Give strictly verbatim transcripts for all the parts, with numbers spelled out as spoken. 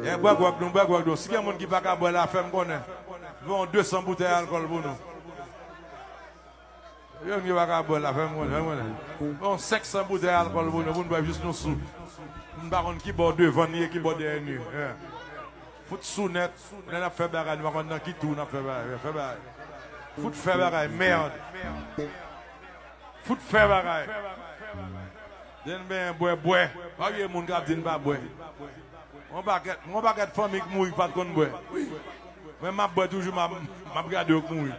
E bwè gwòg nou, bwè gwòg nou. Si gen moun ki pa ka bwè la, fè m konnen. Fè yon de san boutèy alkòl pou nou. Yo ki pa ka bwè la, fè m konnen, fè m konnen. Fè yon senk san boutèy alkòl pou nou, pou n bwè jis nou sou. M pa konn ki bò devan n ye, ki bò dèyè n ye. Fout sou nèt, lè n ap fè bagay, nou pa konn nan ki twou n ap fè bagay. Fè bagay. Fout fè bagay, mèd. Fout fè bagay. Di n benyen bwè, bwè. Pa gen moun k ap di n pa bwè. Yon pakèt, yon pakèt fanmi k mouri k pa t konn bwè. Mwen, m ap bwè toujou, m ap, m ap gade yo k mouri.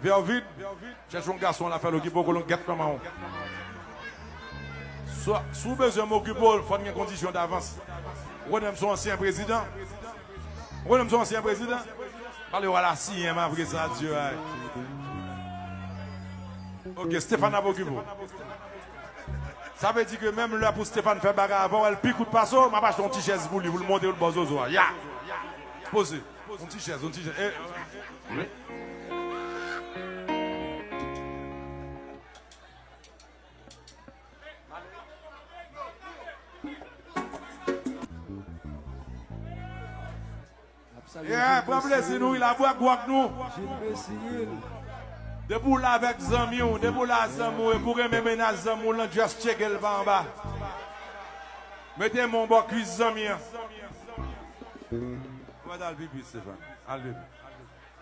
Vè w vid, chèche yon gason la fè l okipe w, kolon gèt manman w. Si w bezwen m okipe w, fò n gen kondisyon davans. Ou konnen m se yon ansyen prezidan. Ou konnen m se yon ansyen prezidan. Pale w al asiyen m apre sa, Dye ay. Ok, Stéphane ap okipe w. Sa vle di ke menm lè pou Stéphane fè bagay avè w, l pi kout pase w, m ap achte yon ti chèz pou li, pou l monte, pou l ba w zozo a. Ya! Poze. Yon ti chèz, yon ti chèz. E, Yeah, pran plezi nou, wi, la bwè gwòg nou. Depi w la avèk zanmi w, depi w la zanmi w, epi w renmen mennaj zanmi w lan, just tcheke l pa anba. Mete men w bò kwis zanmi an. Ou mèt al pipi, Stéphane. Al pipi.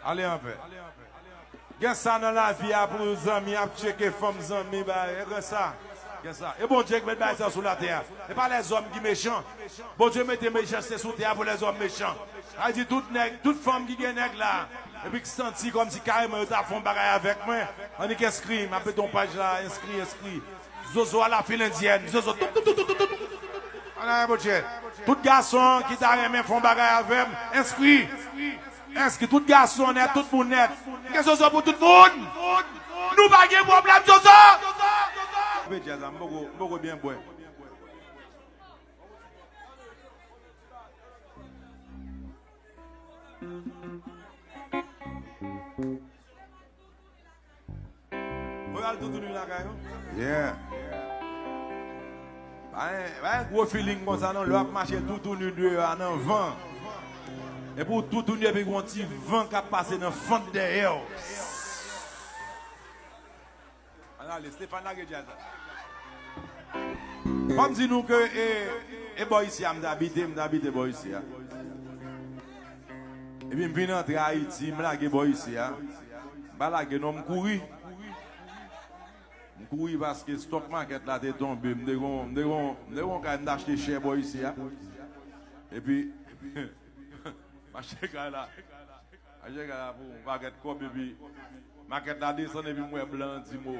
Ale anpè. Gen sa nan lavi a pou zanmi ap tcheke fanm zanmi ba, e gen sa. Gen sa. E Bondye ki met bagay sa sou latè a. E pa lèzòm ki mechan. Bondye mete mechanste sou tè a pou lèzòm mechan. Sa vle di tout nèg, tout fanm ki gen nèg la, epi ki santi kòmsi kareman yo ta fè yon bagay avèk mwen, annik enskri, m ap mete yon paj la, enskri, enskri. Zozo a la fil endyèn. Zozo, tout, tout, tout, tout, tout. Ann ale, Bondye. Tout gason ki ta renmen fè yon bagay avè m, enskri. Enskri tout gason nèt, tout moun nèt. Gen zozo pou tout moun. Nou pa gen pwoblèm, zozo. Koupe djaz la, m poko, m poko byen bwè. Mwen al toutouni lakay nou. Yeah. Pa gen, pa gen gwo feeling konsa non, lè w ap mache toutouni deyò a nan van. Epi w toutouni epi gon ti van k ap pase nan fant dèyè w. Ann ale, Stéphane lage djaz la. Fò m di nou ke e, e bò isi a m t abite, m t abite bò isi a. Epi m vin antre Ayiti, m lage bò isi a. M pa lage non, m kouri. M kouri paske stock market la te tonbe. M te gon, m te gon, m te gon kay m t achte chè bò isi a. Epi, m achte kay la. M achte kay la pou yon pakèt kòb epi makèt la desann epi m wè blan an di m, o,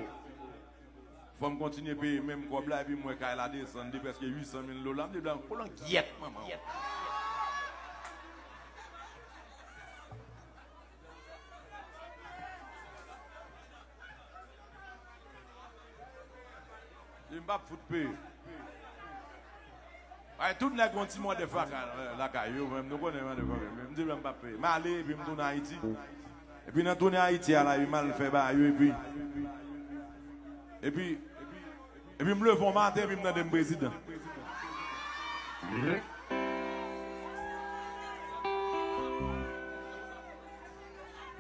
fò m kontinye peye menm kòb la epi m wè kay la desann de prèske uit san mil dola. M di blan an, kolon gyèt manman w. Li m p ap fout peye. Ay, tout nèg yon ti mòde faka lakay yo, men nou konnen mòde faka. M di blan m p ap peye. M ale, epi m tounen Ayiti. Epi nan tounen Ayiti a la, epi m al fè bagay yo, epi, epi, epi m leve yon maten, epi m tande m prezidan.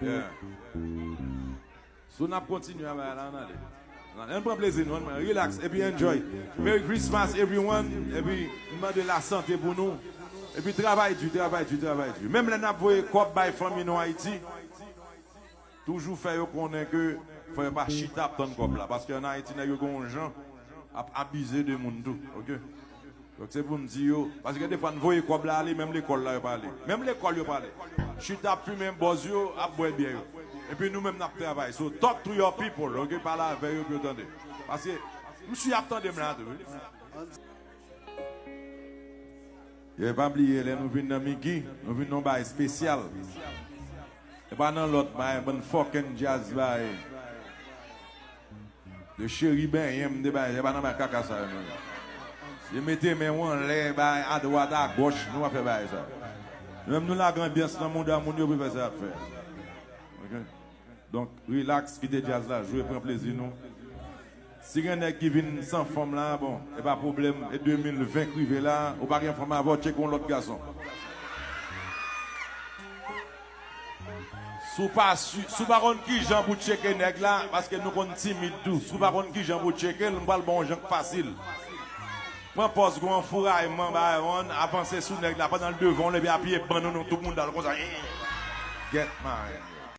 Yeah. So n ap kontinye a bagay la, ann ale. Ann pran plezi nou, ann relax, epi enjoy. Merry Christmas, everyone. Epi m mande lasante pou nou. Epi travay di, travay di, travay di. Menm lè n ap voye kòb bay fanmi nou Ayiti, toujou fè yo konnen ke fò yo pa chita ap tann kòb la. Paske ann Ayiti, nèg yo gen yon jan ap abize de moun tou, oke? Donk, se pou m di yo, paske gen defwa n voye kòb la ale, menm lekòl la yo pa ale. Menm lekòl yo pa ale. Chita ap fimen bòz yo, ap bwè byè yo. Epi nou menm n ap travay. So, talk to your people, oke? Pale avè yo pou yo tande. Paske, m si y ap tande m la tou, wi. Ye, pa bliye, lè nou vin nan Miki, nou vin nan yon bagay espesyal. E pa nan lòt bagay, bann fucking djaz bagay. De cheri benyen m, de bagay, se pa nan bagay kaka sa yo nou ye. Se mete men w anlè, bay adwat, agòch, nou pa fè bagay sa. Nou menm nou lage anbyans nan mouda moun yo pou fè sa y ap fè. Oke? Donk, relax, kite djaz la jwe, pran plezi nou. Si gen nèg ki vin san fanm la, bon, e pa pwoblèm. E de mil ven k rive la, ou pa gen fanm avè w, tcheke yon lòt gason. Si w pa si, si w pa konn kijan pou tcheke nèg la, paske nou konn timid tou. Si w pa konn kijan pou tcheke l, m pral ba w yon jan k fasil. Pran pòz gwo anfourayman, bay yon, avanse sou nèg la pandan l devan w, epi apiye bann ou nan tout mouda l konsa. Gèt mare.